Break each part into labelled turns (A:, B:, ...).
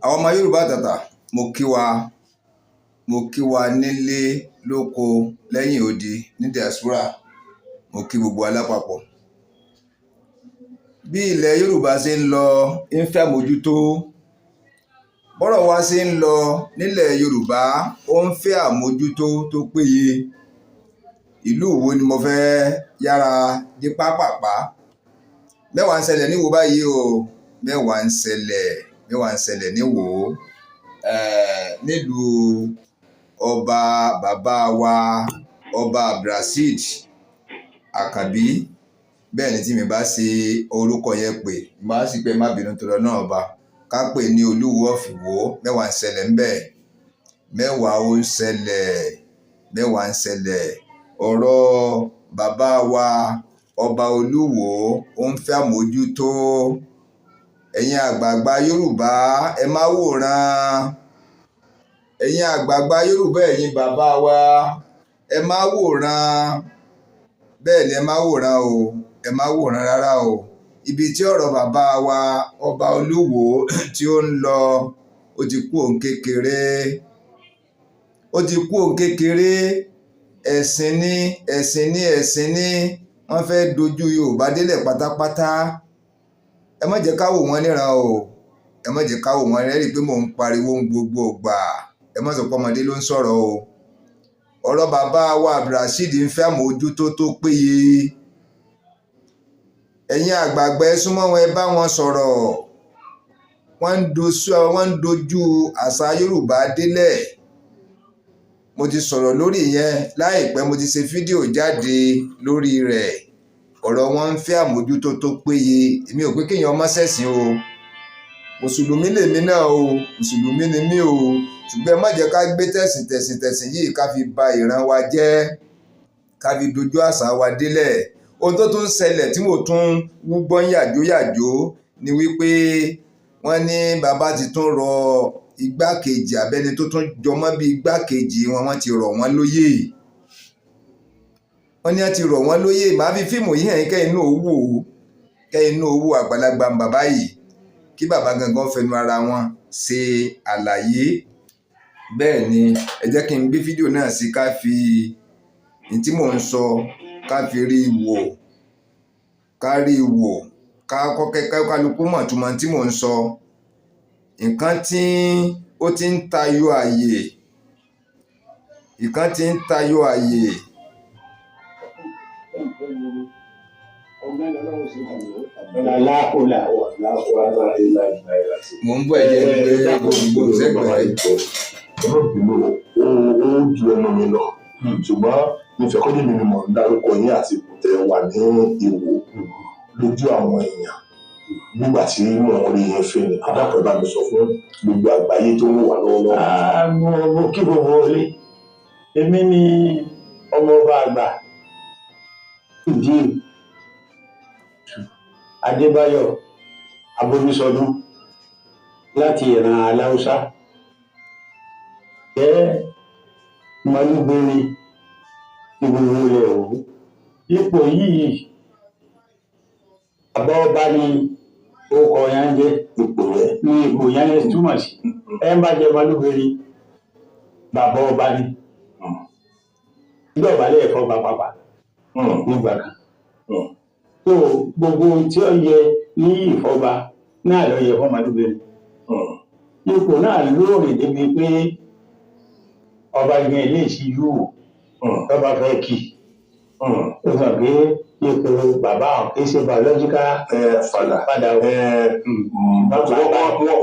A: Àwọn ọmọ Yorùbá àtàtà, mo kí wa, mo kí wa nílé lóko, lẹ́yìn odi, ní diaspora. Mo kí gbogbo wa lápapọ̀. Bí ilẹ̀ Yorùbá ṣe ń lọ ń fẹ́ àmójútó, bọ́rọ̀ wa ṣe ń lọ nílẹ̀ Yorùbá, ó ń fẹ́ àmójútó tó péye. Ìlú Ìwó ni mo fẹ́ yára dé pápápá. Mẹ́wàá ń ṣẹlẹ̀ níwò báyìí o. Mẹ́wàá ń ṣẹlẹ̀, mẹ́wàá ń ṣẹlẹ̀ níwò nílùú ọba bàbá wa, Ọba Abdulrasheed Àkànbí. Bẹ́ẹ̀ ni, tí mi bá ṣe orúkọ yẹn pè, má sì pé má bínú tó lọ náà, ọba ká pè ní Olúwo of Ìwó. Mẹ́wàá ń ṣẹlẹ̀ ńbẹ̀, mẹ́wàá ó ń ṣẹlẹ̀, mẹ́wàá ń ṣẹlẹ̀. Ọ̀rọ̀ bàbá wa ọba Olúwo ó ń fẹ́ àmójútó. Ẹ̀yin àgbààgbà Yorùbá, ẹ má wòran. Ẹ̀yin àgbààgbà Yorùbá, ẹ̀yin bàbá wa, ẹ má wòran. Bẹ́ẹ̀ ni, ẹ má wòran o, ẹ má wòran rárá o. Ibi tí ọ̀rọ̀ bàbá wa ọba Olúwo tí ó ń lọ, ó ti kú òun kékeré, ó ti kú òun kékeré. Ẹ̀sìn ní, ẹ̀sìn ní, ẹ̀sìn ní, wọ́n fẹ́ dojú Yorùbá délẹ̀ pátápátá. Ẹ má jẹ́ ká wò wọ́n níran o, ẹ má jẹ́ ká wò wọ́n. Rẹ́rìí pé mò ń pariwo ń gbogbo ìgbà. Ẹ má sọ pé ọmọdé ló ń sọ̀rọ̀ o. Ọ̀rọ̀ bàbá wa Abdulrasheed ń fẹ́ àmójútó tó péye. Ẹ̀yin àgbààgbà, ẹ súnmọ́ wọn, ẹ bá wọn sọ̀rọ̀. Wọ́n ń dojú àṣà Yorùbá délẹ̀. Mo ti sọ̀rọ̀ lórí ìyẹn láìpẹ́, mo ti ṣe fídíò jáde lórí rẹ̀. Ọ̀rọ̀ wọn ń fẹ́ àmójútó tó péye. Èmi ò pé kéèyàn má ṣẹ̀sìn o. Mùsùlùmí lèmi náà o, mùsùlùmí ni mí o. Ṣùgbọ́n ẹ má jẹ́ ká gbé tẹ̀sìn tẹ̀sìn tẹ̀sìn yìí ká fi ba ìran wa jẹ́, ká fi dojú àṣà wa délẹ̀. Ohun tó tún ṣẹlẹ̀ tí mo tún wú gbọ́n yàjó yàjó ni wípé wọ́n ní bàbá ti tún rọ igbákejì abẹ́ni tó tún jọmọ́ bí igbákejì wọn, wọ́n ti rọ̀ wọ́n lóyè. Wọ́n ní wọ́n ti rọ̀ wọ́n lóyè. Màá fi fíìmù yìí hàn yín, kẹ́yìn náà wò ó, kẹ́yìn náà wò àgbàlagbà bàbá yìí, kí bàbá gangan fẹnu ara wọn ṣe àlàyé. Bẹ́ẹ̀ ni, ẹ jẹ́ kí n gbé fídíò náà sí, ká fi ní tí mò ń sọ, ká fi rí i wò, ká rí i wò, ká kọ́kẹ́ kálukú mọ̀ túmọ̀ tí mò ń sọ. Nǹkan tí ó ti ń tayọ àyè, nǹkan tí ń tayọ àyè. Mò ń bọ̀, ẹ jẹ́ n gbé gbogbo sẹ́gbẹ̀ẹ́.
B: Ó ju ẹnu mi lọ, ṣùgbọ́n ìfẹ́ kọ́jú mi ni mò ń dárúkọ yín àti ipò tẹ́ wà ní Ìwó lójú àwọn èèyàn nígbà tí mò ń rí yín fín ni. Adákọ̀ọ́ bá mi sọ fún gbogbo àgbáyé tó ń wà lọ́wọ́lọ́wọ́.
C: Mo kí gbogbo ilé. Èmi ni ọmọọba àgbà ìdí Adébáyọ̀ Aborísọdún láti ìran Aláùsá, jẹ́ mọlúgbìnrin ní gbogbo ilẹ̀ Òwú. Ipò yìí, bàbá ọba ni orúkọ yẹn ń jẹ́.
B: Ipò yẹn.
C: Ní ipò yẹn túmọ̀ sí, ẹ ń bá jẹ mọlúgbìnrin, bàbá ọba ni. Nígbà ẹ̀fọ́ bá pàpà nígbà kan tó gbogbo ohun tí ó yẹ ní ìfọba náà ló yẹ fún mọlúgbìnrin. Ipò náà lóòrìn débi pé ọba gan ilé ìṣíjú wò tọ́ba fẹ́ kí ó sọ pé ipò bàbá àwọn kì í ṣe biological
B: father.
C: Father o.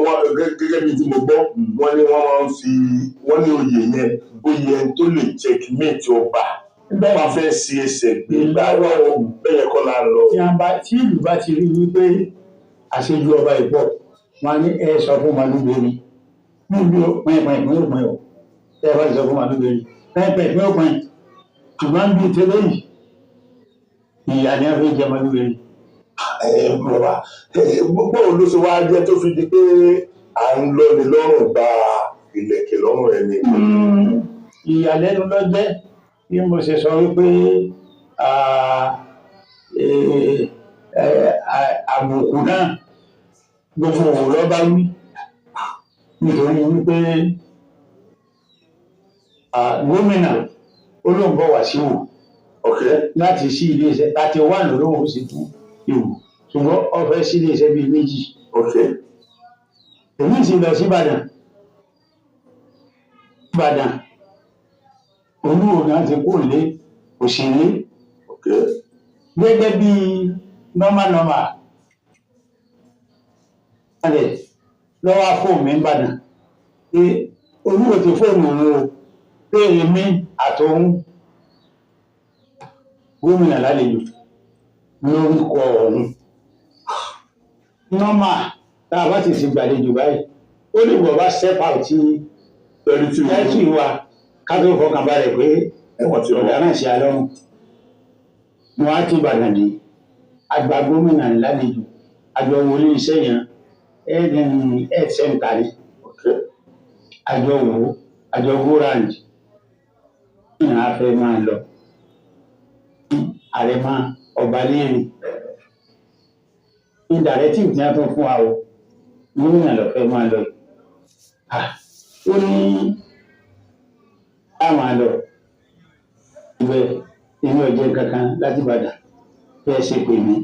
B: Wọ́n gẹ́gẹ́ bí tí mo gbọ́, wọ́n ní wọ́n máa ń fi wọ́n ní oyè yẹn, oyè ẹni tó lè checkmate ọba wọ́n fẹ́ ṣe ẹsẹ̀ gbé lọ́wọ́. Bẹ́ẹ̀ yẹn kọ́ la ń lọ.
C: Tí ìlú bá ti rí wípé àṣejù ọba ìpọ̀, wọn ní ẹ sọ fún Màlúgbèrè níbi pínpín ìpín òpin o. Ẹ bá ti sọ fún Màlúgbèrè, pínpín ìpín òpin. Ṣùgbọ́n bíi tẹ́lẹ̀ yìí, ìyá ni wọ́n fi jẹ Màlúgbèrè.
B: Ẹ bàbá, báwo ló ṣe wáá jẹ́ tó fi di pé à ń lọ́ni lọ́rùn gba ìlẹ̀kẹ̀ lọ́rùn ẹni?
C: Ìyàlẹ́nu ló jẹ́ bí mo ṣe sọ wípé àbùkù náà gbogbo òwò ló bá wí. Nítorí wípé gómìnà olóńgbò wá sí wò láti sí iléeṣẹ́ 31 lólóhùn sí fún ìwò, ṣùgbọ́n ó fẹ́ sí iléeṣẹ́ bíi 2. Èmi sì lọ sí Ìbàdàn. Ìbàdàn Olúwo gan ti kú lé òṣèlú gẹ́gẹ́ bí normal normal rẹ̀ lọ́wọ́ fóònù mi Ìbàdàn pé Olúwo ti fóònù òun o, pé èmi àtòun gómìnà lálejò lórúkọ ọ̀hún. Normal tá a bá ti ti gbàlejò báyìí, ó lè wọ̀ bá step out tí tẹ́tù wa ká tó fọkàn balẹ̀ pé ọ̀dà náà ṣe alọ́run. Mo á ti Ìbàdàn dé, àgbà gómìnà lálejò, àjọ wọlé iṣẹ́ yẹn health center ni, àjọ wò àjọ go round. Gómìnà á fẹ́ máa lọ àrẹ̀mọ ọba léèrè ní directive tí wọ́n tún fún wa o, gómìnà lọ fẹ́ máa lọ. Ó ní á máa lọ ibẹ̀, èmi ò jẹ́ kankan láti Ìbàdàn bẹ́ẹ̀ ṣe pè mí.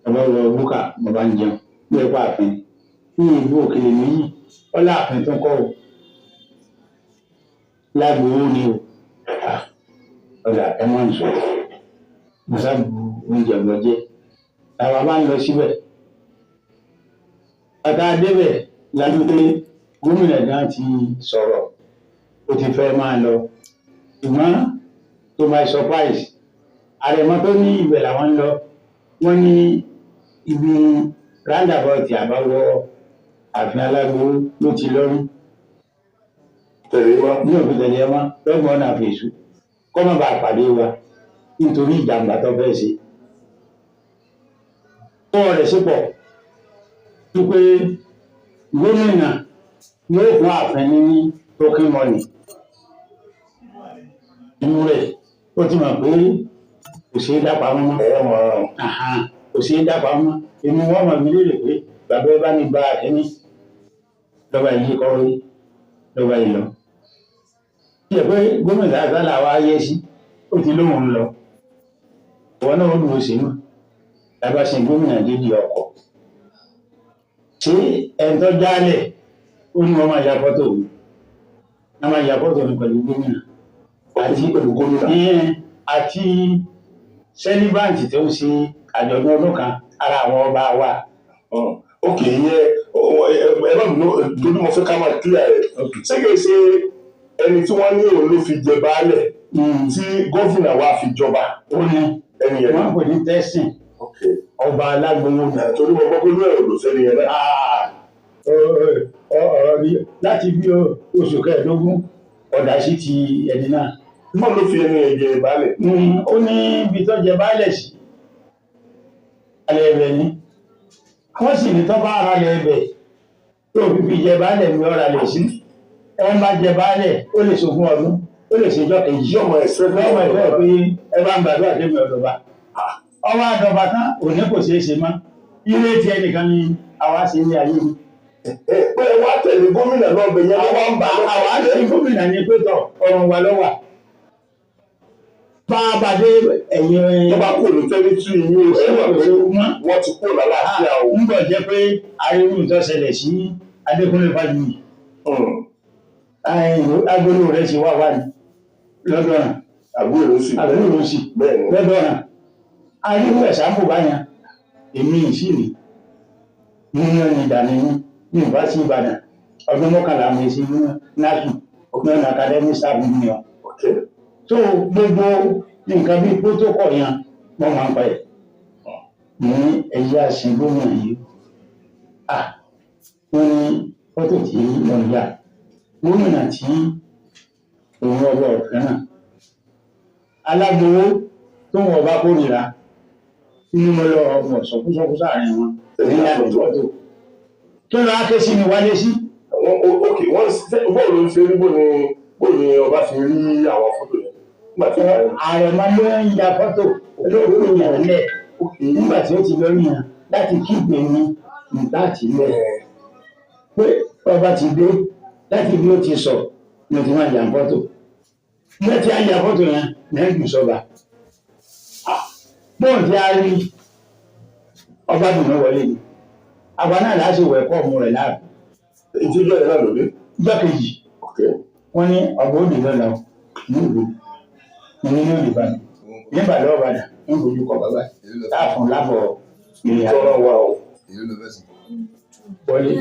C: Bàbá wọ búkà, bàbá ń jẹun bí ẹ pa ààfin ní ìlú òkèlè méjì ọlá ààfin tó ń kọ́ o lágbowó ni o. Ọ̀dà ẹ mọ̀ ní sọ̀rọ̀ mo sábà oúnjẹ ọ̀gbọ́n jẹ́ làwọn bá ń lọ síbẹ̀. Bàtà débẹ̀ lájú pé gómìnà gan ti sọ̀rọ̀, ó ti fẹ́ máa lọ, ṣùgbọ́n to my surprise, àrẹ̀mọ tó ní ibẹ̀ làwọn ń lọ, wọ́n ní ibi roundabout àbáwọ̀ ààfin Alágbowó ló ti lọ́rùn.
B: Tẹ̀lé wa.
C: Ní òfin tẹ̀lé ẹ mọ́ lọ́gbọ̀n ọ̀nà àfẹ́sù kọ́ má bàa pàdé wa nítorí ìjàmbá tó fẹ́ ṣe. Ọwọ́ rẹ̀ sípò wípé gómìnà yóò fún ààfin ní token money. Inú rẹ̀ ó ti mọ̀ pé kò ṣeé dá pamọ́ mọ́.
B: Ẹ mọ̀.
C: Kò ṣeé dá pamọ́ mọ́. Èmi wọ́n mọ̀ mí léèrè pé bàbá ẹ bá ní gba àkíní lọ́ba yìí kọ́ rí lọ́ba yìí lọ. Ó jẹ́ pé gómìnà àgbàlá wa yẹ sí, ó ti lóun lọ. Ìwọ náà ó dùn ó sí mọ́. Bàbá sin gómìnà dédìí ọkọ̀. Ṣé ẹni tó jálẹ̀ ó ní wọ́n máa ya fọ́tò mi? Wọ́n máa ya fọ́tò mi pẹ̀lú gómìnà.
B: Àti pẹ̀lú gómìnà.
C: Àti sẹ́líbàǹtì tó ń ṣe àjọ̀dún ọdún kan ara àwọn ọba wa.
B: Ok, ìyẹn ẹ má bínú torí mo fẹ́ ká máa clear ẹ̀. Ṣé kìí ṣe ẹni tí wọ́n ní òun ló fi jẹ baálẹ̀ tí gómìnà wa fi jọba?
C: Ó ní
B: ẹni yẹn.
C: Wọ́n pè ní tẹ́sìn ọba Alágbowó.
B: Torí mo gbọ́ pé inú ẹ̀rọ ló sẹ́ni yẹn náà.
C: Ọ̀rọ̀ bí láti bí oṣù kẹẹ̀ẹ́dógún ọ̀dà sí ti ẹni náà.
B: Báwo ló fi ẹni yẹn jẹ baálẹ̀?
C: Ó ní ibi tó jẹ baálẹ̀ sí. Alẹ́ ẹbẹ̀ ni. Wọ́n sì ní tó bá ara lẹ̀ ẹbẹ̀ tó fi jẹ baálẹ̀ mi ọ̀rà lẹ̀ sí. Ẹ ń bá jẹ baálẹ̀ ó lè ṣogún ọdún, ó lè ṣèjọ́ kejì.
B: Yọmọ ẹ̀sẹ̀
C: fún ọmọ ẹ̀fẹ́ pé ẹ bá ń gbàdúrà débi ọ̀dọ̀ba. Ọwọ́ àdọ̀bà tán òní kò ṣeé ṣe mọ́. Ilé tí ẹnìkan ni àwa ṣe ní ayé mi.
B: Pé ẹ wá tẹ̀lé gómìnà náà bẹ̀ yẹn wá ń bá
C: àwa ṣe gómìnà ní pétọ̀ ọ̀run wa lọ́wà. Bá a bá dé ẹ̀yìn.
B: Tó bá kúrò ní tẹ́lítù yín o, ẹ wà pé wọ́n ti kúrò lálàáfíà o.
C: Ń bọ̀ jẹ́ pé ariwo tó ṣẹlẹ̀ sí Adékúnlé Fájuyì. Agolo rẹ̀ ṣe wá wá ní lọ́dọ̀ náà.
B: Àbúrò ló sì.
C: Àbúrò ló sì. Lọ́dọ̀ náà. Ariwo ẹ̀sánpò báyẹn, èmi ìṣìlì union leader ni mí ní ìbáṣí Ìbàdàn ọdún 11 mi sí NASU, non academic staff union. So gbogbo nǹkan bíi protocol yẹn wọ́n máa ń pa ẹ̀ ní ẹ̀yà sí gómìnà yìí. Wọ́n ní fọ́tò tí wọ́n yà gómìnà tí òun ọba ọ̀fẹ́ náà Alágbowó tó ń wọ̀ bá kórìíra inú mo lọ ọmọ sọkúsọkú sáàrin wọn ní àdúgbò tó lọ ké sí mi wálé sí.
B: Ok, wọ́n bóòlù ń ṣe rí bóòlù ni ọba fi rí àwọn fọ́tò yẹn.
C: Ààrẹ máa ló ń ya fọ́tò lórí yẹn lẹ̀ nígbà tí ó ti lórí yẹn láti kígbe mi níta àti lẹ̀. Pé ọba ti dé láti bí ó ti sọ ni ó ti máa yà fọ́tò. Bí ó ti á yà fọ́tò yẹn ní ẹ̀gbìn sọba. Bóun ti á rí ọba dùnú wọlé ni. Àwa náà láti wẹ̀ kọ́ ọmọ rẹ̀ láàbù.
B: Ìtújọ́ yẹn náà lòdì.
C: Ìjọ́ kejì wọ́n ní ọba òdì lọ́la ní ìlú ní ní òdì bá mi. Nígbà lọ́wọ́ padà ń fojú kọ bàbá láàfún lábọ̀ ìrìn àjò
B: Tọ́rọ wa o.
A: Èló ló fẹ́ sùn?
C: Wọlé.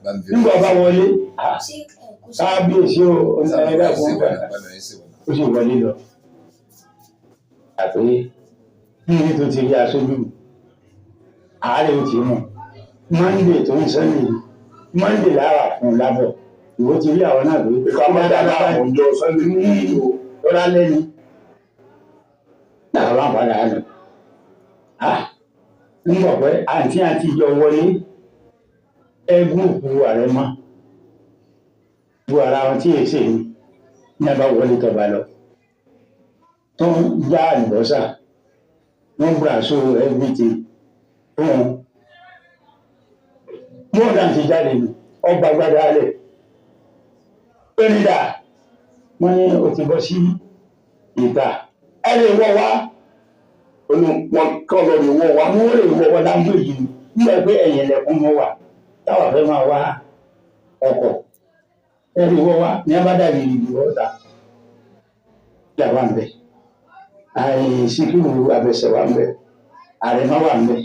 A: Bá mi fi
C: Nígbà ọba wọlé, kábíyèsí o, ẹ̀dá fún
A: Bá
C: ọgbà
A: mi ṣe wọ̀nà.
C: ó sì wọlé lọ. Àpé níbi tó ti rí aṣojú àárẹ̀ ó ti mú Monday tó ń sẹ́yìn Monday lára fún un lábọ̀ ìwọ ti rí àwọn náà pé
B: Ká má dá láàmú jọ Sunday ní o.
C: Lọ́la lẹ́nu làwọn àpàdà lọ. Ń bọ̀ pé àǹtí àti ìjọ wọlé ẹ gúrùpù ààrẹ mọ́ bu ara wọn tí èsè mi ní a bá wọlé tọba lọ tó ń já àlùbọ́sà, wọ́n gbà so everything fún un. Bóun náà ti jáde nù ọgbà gbádà alẹ̀ pé nígbà wọ́n ní o ti bọ́ sí ìta, ẹ lè wọ wá.
B: Ó ní wọn kọ́ lọ ní wọ́n wá.
C: Àwọn olè wọ wá láńgbò yìí nígbà pé ẹ̀yìn ẹlẹ́kùn mọ́ wà táwa fẹ́ máa wá ọkọ̀, ẹ lè wọ wá ní abádàbí ìlú ọ̀tà ìyá wà ń bẹ, àìsíkìrù abẹsẹ̀ wà ń bẹ, àrẹ̀mọ wà ń bẹ,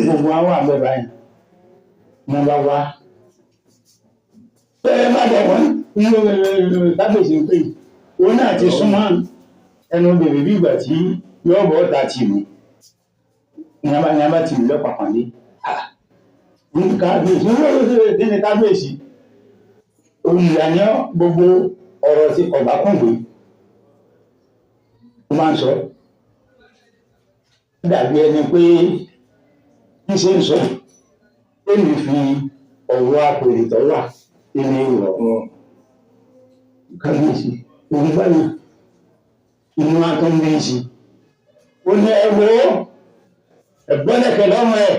C: gbogbo àwọn wà ń bẹ báyìí ní wọ́n bá wá. Bẹ́ẹ̀ má dẹ̀ wọ́n ní kábíyèsí ń pè é, òun náà ti súnmọ́ ẹnu bèbè bí ìgbà tí yóò bọ́ ọ̀tá tì mí ní a bá tì mí lọ́pàá ní kábíyèsí ní ní kábíyèsí olùyàní gbogbo ọ̀rọ̀ ti ọ̀bá kùngbé ó máa ń sọ dàbí ẹni pé bí ṣe ń sọ èmi fi ọ̀rọ̀ apèrè tó wà nínú ìrọ̀ kábíyèsí òun báyìí inú wa tó ń bí sí ó ní ẹwọ́ ẹ̀gbọ́nẹ̀kẹ̀ lọ́rùn ẹ̀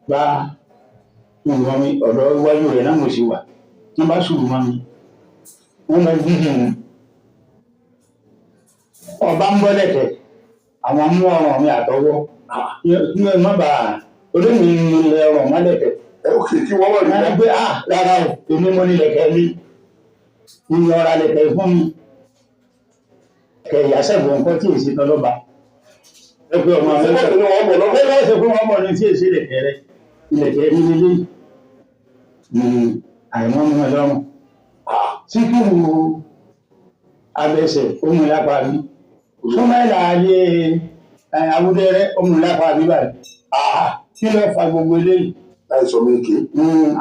C: gba ìwọ̀n mi. Ọ̀dọ̀ iwájú rẹ̀ náà mo sì wà wọ́n bá sùúrù mọ́ mi, wọ́n mọ gígì mi, ọba ń bọ́lẹ̀kẹ̀ àwọn mú ọrùn mi àtọwọ́ ní ẹ má bàa olómi ń lẹ ọrùn mọ́lẹ̀kẹ̀.
B: Ẹ ó kì í kí wọ́n wà
C: Wọ́n
B: nígbà.
C: gbé à rárá o, èmi mo ní lẹ̀kẹ̀ mi, ìyẹn ọ̀rá lẹ̀kẹ̀ fún mi kẹ̀ ìyàsẹ̀gbọ̀n nǹkan tí èsì tọ́lọ́ba ẹ pé ọmọ mi
B: Ṣé ní wọ́n bọ̀ lọ́wọ́?
C: ẹ bá ṣe fún ọmọ ní tí èsì lẹ̀kẹ̀ rẹ ilẹ̀kẹ̀ mi nílé ní àìmọ́ mú ẹ lọ́rùn síkírù abẹsẹ̀ omi lápá mi súnmọ́lá ayé awúdẹ́rẹ́ omi lápá mi báyìí. Kí ló fa gbogbo eléyìí?
B: Láì sọ mí kì í.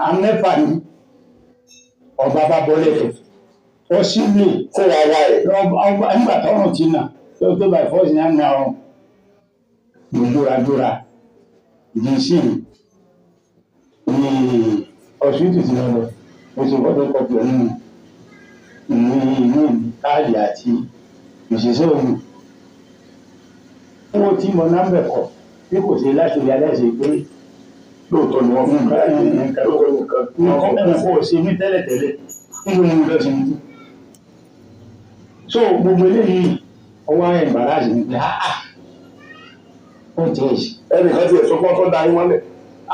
C: Amẹ́fà ni ọba bá bọ́ lẹ́kẹ̀ possibly
B: Fún wa wá ẹ̀.
C: Nígbà tọrùn ti nà tó tó by force ní àná ọrùn mo dúradúra ìdí sí ní ọsibítù tí mo lọ, mo ti fọ́tò kọpì ọ̀hún ní inú káàdì àti òṣìṣẹ́ òun owó tí mo ná ń bẹ̀ kọ̀ bí kò ṣe láti rí aláṣẹ pé
B: Lóòótọ́ ni wọ́n fún mi. Lóòótọ́ ni nǹkan.
C: Nǹkan nǹkan ò ṣe mí tẹ́lẹ̀tẹ́lẹ̀ nínú mi lọ sí mi. So gbogbo eléyìí ọwọ́ embarrass mi pé ah, ó jẹ́ èsì.
B: Ẹnìkan ti ẹ̀ sọ fún ọ tó da yín wọ́lẹ̀.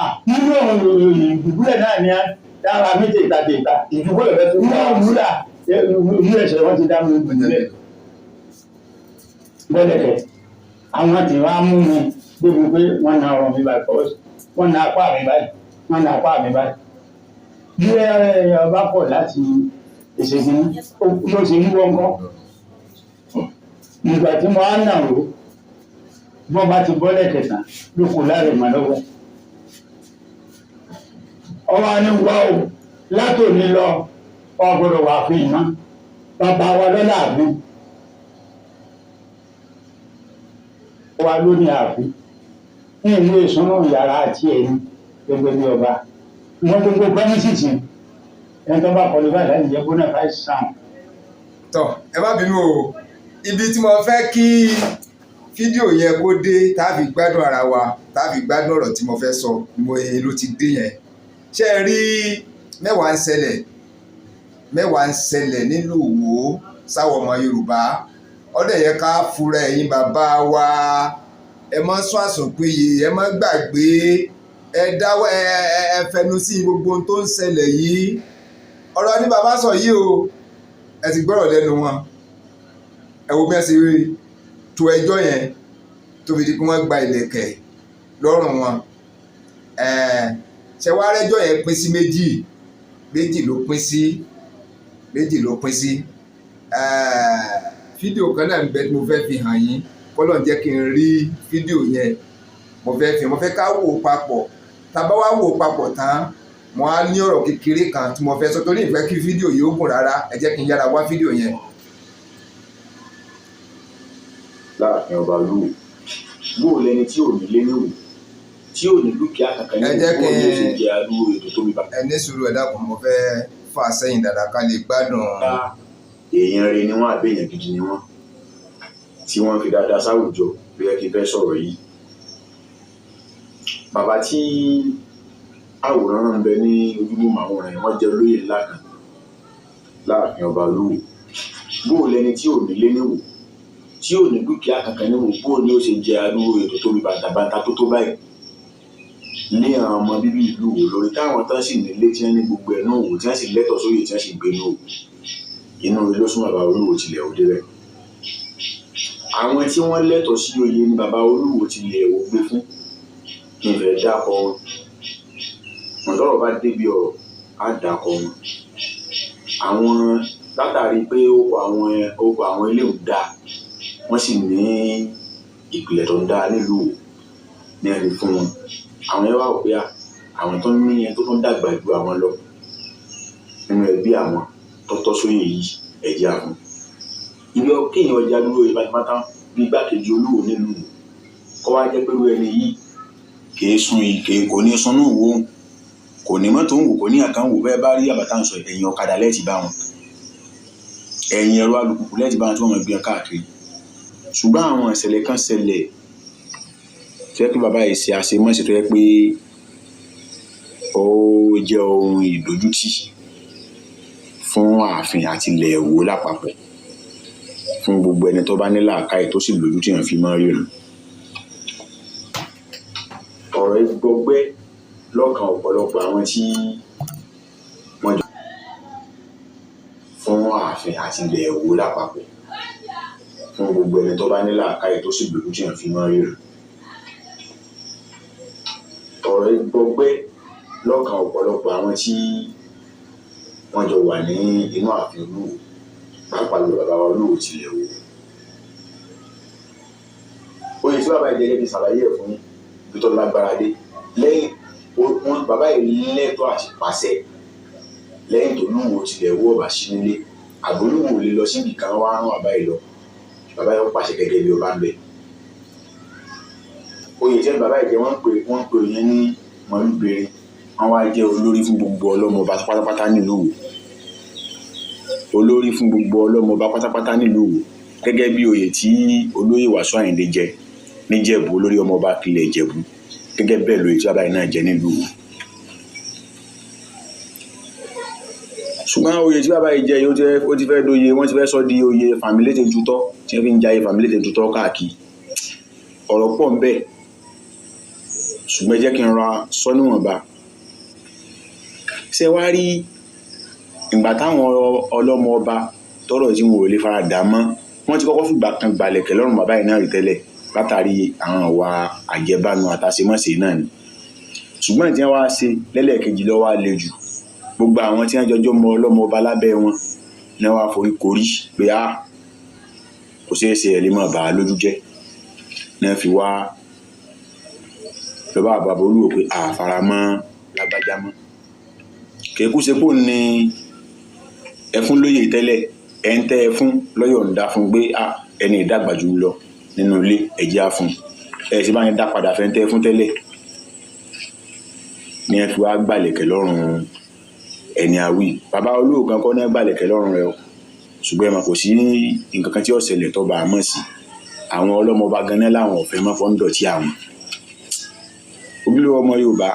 C: Ah, nínú ìdúgbòlẹ̀ náà ni dára mi tèta tèta.
B: Ìdúgbòlẹ̀ bẹ́ẹ̀ tó
C: Nínú òwúrà ìlú ẹ̀sẹ̀ wọ́n ti dá mi ìdúgbòlẹ̀. Bọ́lẹ̀kẹ̀ àwọn tí wọ́n á mú mi débi pé wọ́n na ọrùn mi báyìí fọwọ́ wọ́n na apá mi báyìí, wọ́n na apá mi báyìí. Bí ẹ ọba pọ̀ láti ìṣègùn ló ṣe ń wọ́n kọ́. Ìgbà tí mo á nà ó bọ́ bá ti bọ́lẹ̀ kẹta ló kù láre mà lọ́wọ́. Ọwọ́ á ní wá o látòní lọ ọ gbọ́dọ̀ wà fún ìmọ̀ bàbá wa lọ́la àfin wa ló ní ààfin ní ìlú ìsúná yàrá àti ẹ̀yìn gbogbo ní ọba wọn gbogbo premises ẹni tó bá qualify láti jẹ bona fide sound.
A: Tọ, ẹ má bínú o, ibi tí mo fẹ́ kí fídíò yẹn kó dé tá a fi gbádùn ara wa, tá a fi gbádùn ọ̀rọ̀ tí mo fẹ́ sọ mo ló ti dé yẹn. Ṣé ẹ rí, mẹ́wàá ń ṣẹlẹ̀, mẹ́wàá ń ṣẹlẹ̀ nílùú Ìwó sáwọn ọmọ Yorùbá. Ó dẹ̀ yẹ ká fura. Ẹ̀yin bàbá wa, ẹ má sún àsùnpìyè, ẹ má gbàgbé, ẹ dáwọ́, ẹ fẹnu sí gbogbo ohun tó ń ṣẹlẹ̀ yìí. Ọ̀rọ̀ ni bàbá sọ yìí o. Ẹ ti gbọ́rọ̀ lẹ́nu wọn. Ẹ wo bí wọ́n ṣe tó ẹjọ́ yẹn tó fi di pé wọ́n gba ìlẹ̀kẹ̀ lọ́rùn wọn. Ṣe wá rẹ́jọ́ yẹn pín sí méjì, méjì ló pín sí, méjì ló pín sí. Fídíò kan náà ń bẹ tí mo fẹ́ fi hàn yín. Kọ́lọ́un jẹ́ kí n rí fídíò yẹn. Mo fẹ́ ká wò ó papọ̀. Tá a bá wá wò ó papọ̀ tán, mo á ní ọ̀rọ̀ kékeré kan tí mo fẹ́ sọ, torí ìfẹ́ kí fídíò yìí ó gùn rárá. Ẹ jẹ́ kí n yára wá fídíò yẹn.
D: Láàfin ọba olúwo, bó o lẹni tí ò ní lé níwò, tí ò ní dúkìá kankan
A: Ẹ
D: ní
A: jẹ́
D: bó
A: kí
D: o ní ó ṣe jẹ adúrú ètò tóbi bá.
A: Ẹ ní sùúrù, ẹ dákun. Mo fẹ́ fà sẹ́yìn dáadáa ká lè gbádùn.
D: Èèyàn rere ni wọ́n àbí èèyàn gidi ni wọ́n tí wọ́n fi dáadáa sáwùjọ ló yẹ kí n fẹ́ sọ̀rọ̀ yìí. Bàbá tí àwòrán náà ń bẹ ní ojúmọ́ àwòrán yẹn, wọ́n jẹ́ olóyè ńlá kan láàfin ọba olúwo. Bó o lẹni tí ò ní lé níwò, tí ò ní dúkìá kankan níwò, bó o ní ó ṣe jẹ adúrú ètò tóbi bàǹtàbàǹtà tó tó báyìí ní àwọn ọmọ bíbí ìlú Ìwó lórí, táwọn tán sì nílé tí wọ́n ní gbogbo ẹ̀ náà wò, tí wọ́n sì lẹ́tọ̀ọ́ sóyè, tí wọ́n sì gbé náà wò inú ilé ló sún bàbá olúwo tilẹ̀ ò débẹ̀. Àwọn tí wọ́n lẹ́tọ̀ọ́ sí oyè ni bàbá olúwo tilẹ̀ ò gbé fún. Kí n fẹ́ dákọ wọn, mọ̀tọ́rọ̀ bá débi ọ̀rọ̀ á dákọ wọn. Àwọn látàrí pé ó kọ àwọn ilé ò dáa, wọ́n sì ní ìpìlẹ̀ tó ń dáa nílùú Ìwó ní ẹni fún wọn. Àwọn yẹn wá wò pé àwọn tó ní ẹni tó tún dàgbà ju àwọn lọ nínú ẹbí àwọn tọ́tọ́ sóyè yìí, ẹ̀jẹ̀ àfún ibi kéèyàn ọjà dúró yìí pátápátá bí igbákejì olúwo nílùú Ìwó, kọ́ wá jẹ́ pé irú ẹni yìí kìí sun kìí kò ní sunú Ìwó, kò ní mọ́tò ń wò, kò ní àkàn wò. Bẹ́ẹ̀ bá rí àbátà ń sọ, ẹ̀yìn ọ̀kadà lẹ́ẹ̀tì bá wọn, ẹ̀yìn ẹ̀rọ alùpùpù lẹ́ẹ̀tì bá wọn tí wọ́n máa gbé wọn káàkiri. Ṣùgbọ́n àwọn ìṣẹ̀lẹ̀ kan ṣẹlẹ̀ tó yẹ kí bàbá yìí ṣe àṣemọ́ṣe, tó yẹ pé ó jẹ́ ohun ìdójútì fún ààfin àti ilẹ̀ Ìwó lápapọ̀, fún gbogbo ẹni tó bá ní làákàyè tó sì lójú tí èèyàn fi máa ń ríran. Ọ̀rọ̀ yìí gbọgbẹ́ lọ́kàn ọ̀pọ̀lọpọ̀ àwọn tí wọ́n jọ fún ààfin àti ilẹ̀ Ìwó lápapọ̀, fún gbogbo ẹni tó bá ní làákàyè tó sì lójú tí èèyàn fi máa ń ríran. Ọ̀rọ̀ yìí gbọgbẹ́ lọ́kàn ọ̀pọ̀lọpọ̀ àwọn tí wọ́n jọ wà ní inú ààfin olúwo, pàápàá jùlọ bàbá wa olúwo tilẹ̀ Ìwó. Oyè tí bàbá yìí jẹ́, gẹ́gẹ́ bí ṣàlàyé ẹ̀ fún yín, ibi tó lágbára dé lẹ́yìn wọn, bàbá yìí lẹ́tọ̀ọ́ àti pàṣẹ lẹ́yìn tó lúwo tilẹ̀ Ìwó ọ̀bà sí nílé, àbólúwo lè lọ síbi kan wá rán bàbá yìí lọ, bàbá yìí ó pàṣẹ gẹ́gẹ́ bí ọba ń bẹ. Oyè tí bàbá yìí jẹ́, wọ́n ń pè yẹn ní mọ̀lúbẹ̀rẹ̀. Wọ́n wá jẹ́ olórí fún gbogbo ọlọ́mọba pátápátá nílùú Ìwó, olórí fún gbogbo ọlọ́mọba pátápátá nílùú Ìwó, gẹ́gẹ́ bí oyè tí olóyè Wàsíù Àyìndé jẹ níjẹ̀bú, olórí ọmọọba tilẹ̀ Ìjẹ̀bú. Gẹ́gẹ́ bẹ́ẹ̀ lóyè tí bàbá yìí náà jẹ nílùú Ìwó. Ṣùgbọ́n oyè tí bàbá yìí jẹ yìí, ó ti fẹ́ dóye, wọ́n ti fẹ́ sọ di oyè fàmílétè tutọ́ tí wọ́n fi ń jayé fàmílétè tutọ́ káàkiri. Ọ̀rọ̀ pọ̀ ń bẹ, ṣùgbọ́n ẹ jẹ́ kí n ra sọ níwọ̀nba. Ṣé wá rí ìgbà táwọn ọlọ́mọ ọba tọrọ tí wọn ò lè fara dà mọ́, wọ́n ti kọ́kọ́ fìgbà kan gbalẹ̀kẹ̀ lọ́rùn bàbá yìí náà rí tẹ́lẹ̀ látàrí àwọn ìwà àjẹbánu àtàṣemọ́ṣe náà ni. Ṣùgbọ́n tí wọ́n wá ṣe lẹ́lẹ́kejì ló wá le jù. Gbogbo àwọn tí wọ́n jọjọ́ mọ ọlọ́mọ ọba lábẹ́ wọn ní wọ́n á forí korí pé a kò ṣeé ṣe, ẹ̀ lè máa bà á lójú jẹ́, ní wọ́n fi wá lọ́ba bàbá olúwo pé àfaramọ́ lágbájá mọ́. Kèékú ṣe pò ní ẹfún lóye tẹ́lẹ̀, ẹ̀ ń tẹ́ ẹfún lọ́yọ̀ ń dá fún pé ẹni ìdàgbà jù ń lọ nínú ilé, ẹ̀jẹ̀ á fún ẹ̀ ṣe bá ní dá padà fẹ́ ń tẹ́ ẹfún tẹ́lẹ̀, ní ẹ fi wá gbàlẹ̀kẹ̀ lọ́rùn ẹni àwí. Bàbá olúwo kan kọ́ ní gbàlẹ̀kẹ̀ lọ́rùn rẹ o. Ṣùgbọ́n ẹ mọ̀, kò sí nǹkan kan tí ó ṣẹlẹ̀ tó bá a mọ̀ sí. Àwọn ọlọ́mọba ganan láwọn ọ̀fẹ́ mọ́ fọ́ ń dọ̀tí àwọn ojúlówó ọmọ Yorùbá.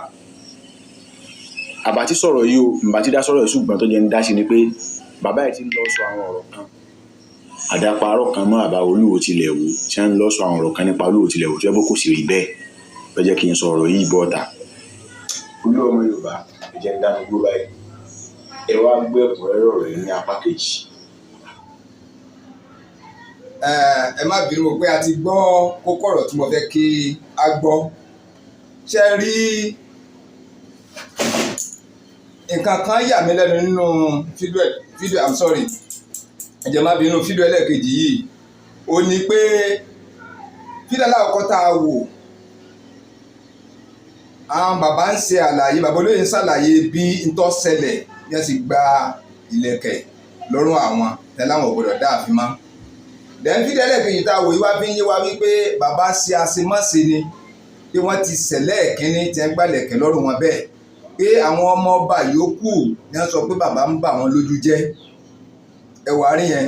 D: Àbá tí sọ̀rọ̀ yìí o, ǹbá tí dá sọ̀rọ̀ yìí, ṣùgbọ́n tó jẹ́ ń dá sí ni pé bàbá yìí ti ń lọ sọ àwọn ọ̀rọ̀ kan, àdàparọ́ kan mọ́ àbá Olúwo tilẹ̀ wò, tí wọ́n ń lọ sọ àwọn ọ̀rọ̀ kan nípa Olúwo tilẹ̀ wò tí wọ́n bó kò sì rí bẹ́ẹ̀ ló jẹ́ kí n sọ ọ̀rọ̀ yìí bọ́ta. Olú ọmọ Yorùbá, ẹ jẹ́ ń dánu dúró báyìí. Ẹ wá gbọ́ ẹ̀kúnrẹ́rẹ́ ọ̀rọ̀ yìí ní apá kejì.
A: Ẹ má bínú pé a ti gbọ́ kókó ọ̀rọ̀ tí mo fẹ́ kí a gbọ́. Ṣe rí nǹkan kan yà mí lẹ́nu nínú fídíò, I'm sorry, ẹ jẹ́ má bínú, fídíò ẹlẹ́ẹ̀kejì yìí, ó ní pé fídíò alákọ̀ọ́kọ́ tá a wò, àwọn bàbá ń ṣe àlàyé, bàbá olóyè ń ṣàlàyé bí n tó ṣẹlẹ̀ bí wọ́n sì gba ìlẹ̀kẹ̀ lọ́rùn àwọn tẹ́láwọn ò gbọ́dọ̀ dáàfin mọ́. Then fídíò ẹlẹ́ẹ̀kejì tá a wò yìí wá fi ń yé wa wípé bàbá ṣe àṣemáṣe ni, pé wọ́n ti ṣẹlẹ̀ kínní tí wọ́n gbàlẹ̀kẹ̀ lọ́rùn wọn bẹ́ẹ̀, pé àwọn ọmọ ọba yòókù ni wọ́n sọ pé bàbá ń bà wọ́n lójú jẹ́. Ẹ wà rí yẹn.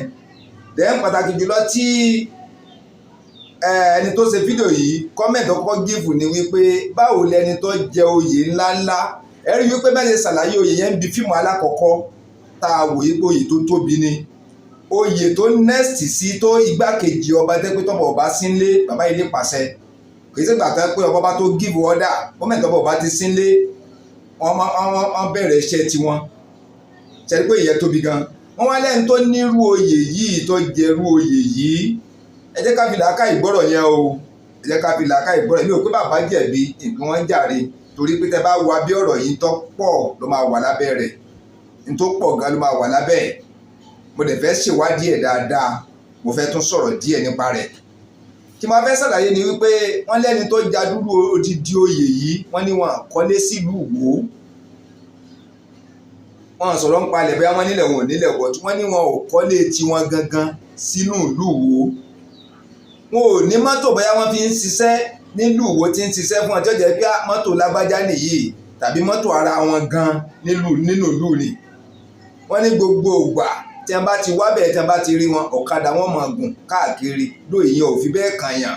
A: Then pàtàkì jùlọ tí ẹni tó ṣe fídíò yìí, comment kọ́kọ́ give ni wípé báwo lẹni tó jẹ oyè ńláńlá. Ẹ rí wípé bẹ́ẹ̀ ṣe ṣàlàyé oyè yẹn ń bi fíìmù alákọ̀ọ́kọ́ tá a wò yí pé oyè tó tóbi ni, oyè tó next sí tó igbákejì ọba, tẹ́ pé tọ́bọ̀ ọba sínlé, bàbá ilé pàṣẹ. Kì í ṣègbà tẹ́ pé ọba bá tó give order, moment ọba ọba ti sínlé, wọ́n bẹ̀rẹ̀ iṣẹ́ tiwọn. Ṣe pé ìyẹn tóbi gan. Wọ́n wá lẹ́ni tó nírú oyè yìí, tó jẹrú oyè yìí. Ẹ jẹ́ ká fi làákà ìgbọ́rọ̀ yẹn o, ẹ jẹ́ ká fi làákà ìgbọ́rọ̀. Mi ò pé bàbá jẹ̀bi, nǹkan wọn jàre, torí pé tẹ́ bá wá bí ọ̀rọ̀ yìí tó pọ̀ ló máa wà lábẹ́ rẹ̀, ní tó pọ̀ gan ló máa wà lábẹ́ ẹ̀. Mo dẹ̀ fẹ́ ṣèwádìí ẹ̀ dáadáa, mo fẹ́ tún sọ̀rọ̀ díẹ̀ nípa rẹ̀. Kí máa fẹ́ ṣàlàyé ni wípé wọ́n lẹ́ni tó jadúrú odidi oyè yìí, wọ́n ní wọn kọ́lé sílùú Ìwó. Wọ́n sọ̀rọ̀ ń palẹ̀ bóyá wọ́n nílẹ̀, wọn ò nílẹ̀ bọ̀ tí wọ́n ní wọn ò kọ́lé tiwọn gangan sínú ìlú Ìwó. Wọn ò ní mọ́tò bóyá wọ́n fi ń ṣiṣẹ́ nílùú Ìwó tí ń ṣiṣẹ́ fún ọjọ́ jẹ́ pé mọ́tò lágbájá nìyí tàbí mọ́tò ara wọn gan nílùú nínú ìlú ni. Wọ́n ní gbogbo ìgbà tí wọ́n bá ti wá bẹ́ẹ̀, tí wọ́n bá ti rí wọn, ọ̀kadà wọn máa gùn káàkiri ló. Ìyẹn ò fi bẹ́ẹ̀ kàn yàn,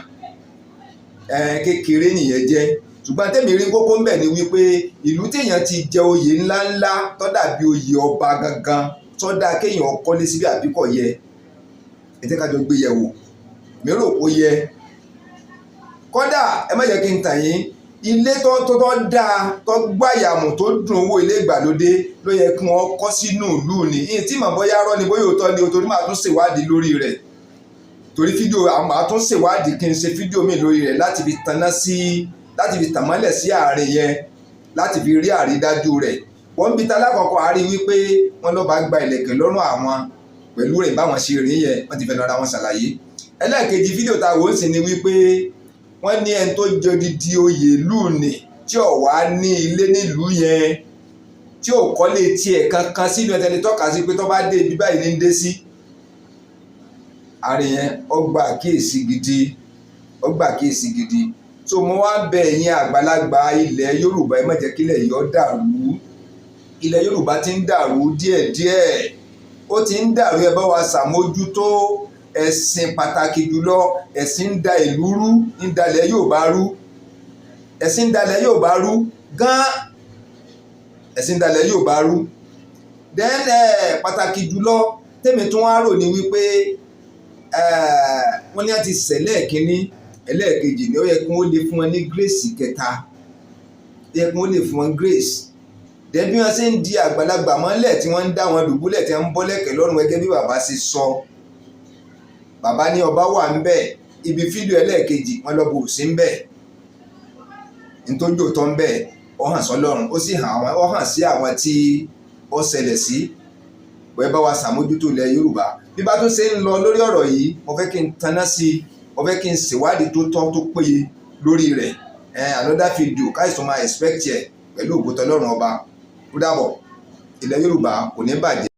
A: kékeré nìyẹn jẹ́. Ṣùgbọ́n tẹ́mi rí kókó ń bẹ̀ ni wípé ìlú téèyàn ti jẹ oyè ńláńlá tó dàbí oyè ọba gangan, tó dáa kéèyàn kọ́lé síbi àbí kò yẹ? Ẹ jẹ́ ká jọ gbé yẹ̀wò. Mi rò kó yẹ. Kódà ẹ má jẹ́ kí n tàn yín, ilé tó dáa, tó gbàyàmù, tó dùn owó, ilé ìgbàlódé ló yẹ kí wọ́n kọ́ sínú ìlú ni. Ìyẹn tí màá bóyá rọ́ ni, bóyá òótọ́ ni o, torí màá tún ṣèwádìí lórí rẹ̀, torí fídíò àwọn màá tún ṣèwádìí kí n ṣe fídíò mi lórí rẹ̀ láti fi tanná sí, láti fi tàmọ́lẹ̀ sí àárín yẹn, láti fi rí àrídájú rẹ̀. Wọ́n bí ta lákọ̀ọ́kọ́ a rí wípé wọ́n lọ́ba gba ìlẹ̀kẹ̀ lọ́rùn àwọn pẹ̀lú rẹ̀, báwọn ṣe rí yẹn, wọ́n ti fẹ́ lọ́ra wọn ṣàlàyé. Ẹlẹ́ẹ̀kejì fídíò tá a wò ó sì ni wípé wọ́n ní ẹni tó jẹ odidi oyè ìlú nì tí ò wá ní ilé nílùú yẹn, tí ò kọ́lé tiẹ̀ kankan sínú ẹ̀ tẹ́lẹ̀ tọ́ka sí pé tó bá dé ibi báyìí ní ń dé sí. Àárín yẹn, ó gba àkíyèsí gidi, ó gba àkíyèsí gidi. So mo wá bẹ̀ ẹ̀yin àgbàlagbà ilẹ̀ Yorùbá, ẹ má jẹ́ kílẹ̀ yìí ó dàrú. Ilẹ̀ Yorùbá ti ń dàrú díẹ̀díẹ̀, ó ti ń dàrú. Ẹ bá wa ṣàmójútó ẹ̀sìn, pàtàkì jùlọ ẹ̀sìn ń da ìlú rú, ń dalẹ̀ Yorùbá rú. Ẹ̀sìn ń dalẹ̀ Yorùbá rú gan, ẹ̀sìn ń dalẹ̀ Yorùbá rú. Then pàtàkì jùlọ tèmi tún wá rò ní wípé wọ́n ní àti sẹ̀lẹ̀ kínní, ẹlẹ́ẹ̀kejì ni ó yẹ kí wọ́n lè fún wọn ní grace kẹta, ó yẹ kí wọ́n lè fún wọn grace. Then bí wọ́n ṣe ń di àgbàlagbà mọ́lẹ̀, tí wọ́n ń dá wọn dùbúlẹ̀, tí wọ́n ń bọ́lẹ̀kẹ̀ lọ́rùn, gẹ́gẹ́ bí bàbá ṣe sọ, bàbá ní ọba wà ń bẹ̀. Ibi fídíò ẹlẹ́ẹ̀kejì, wọ́n lọ bò sí ń bẹ̀. Ntójú tó ń bẹ̀, ó hàn sọ́lọ́run, ó sì hàn àwọn, ó hàn sí àwọn tí ó ṣẹlẹ̀ sí. Wẹ́ẹ́ bá wa ṣàmójútó ilẹ̀ Yorùbá. Bí bá tún ṣe ń lọ lórí ọ̀rọ̀ yìí, mo fẹ́ kí n taná sí i, mo fẹ́ kí n ṣèwádìí tó tọ́, tó péye lórí rẹ̀. Another video káìsàn máa expect ẹ̀ pẹ̀lú ògo tỌlọ́run Ọba. Ó dàbọ̀, ilẹ̀ Yorùbá kò ní bàjẹ́.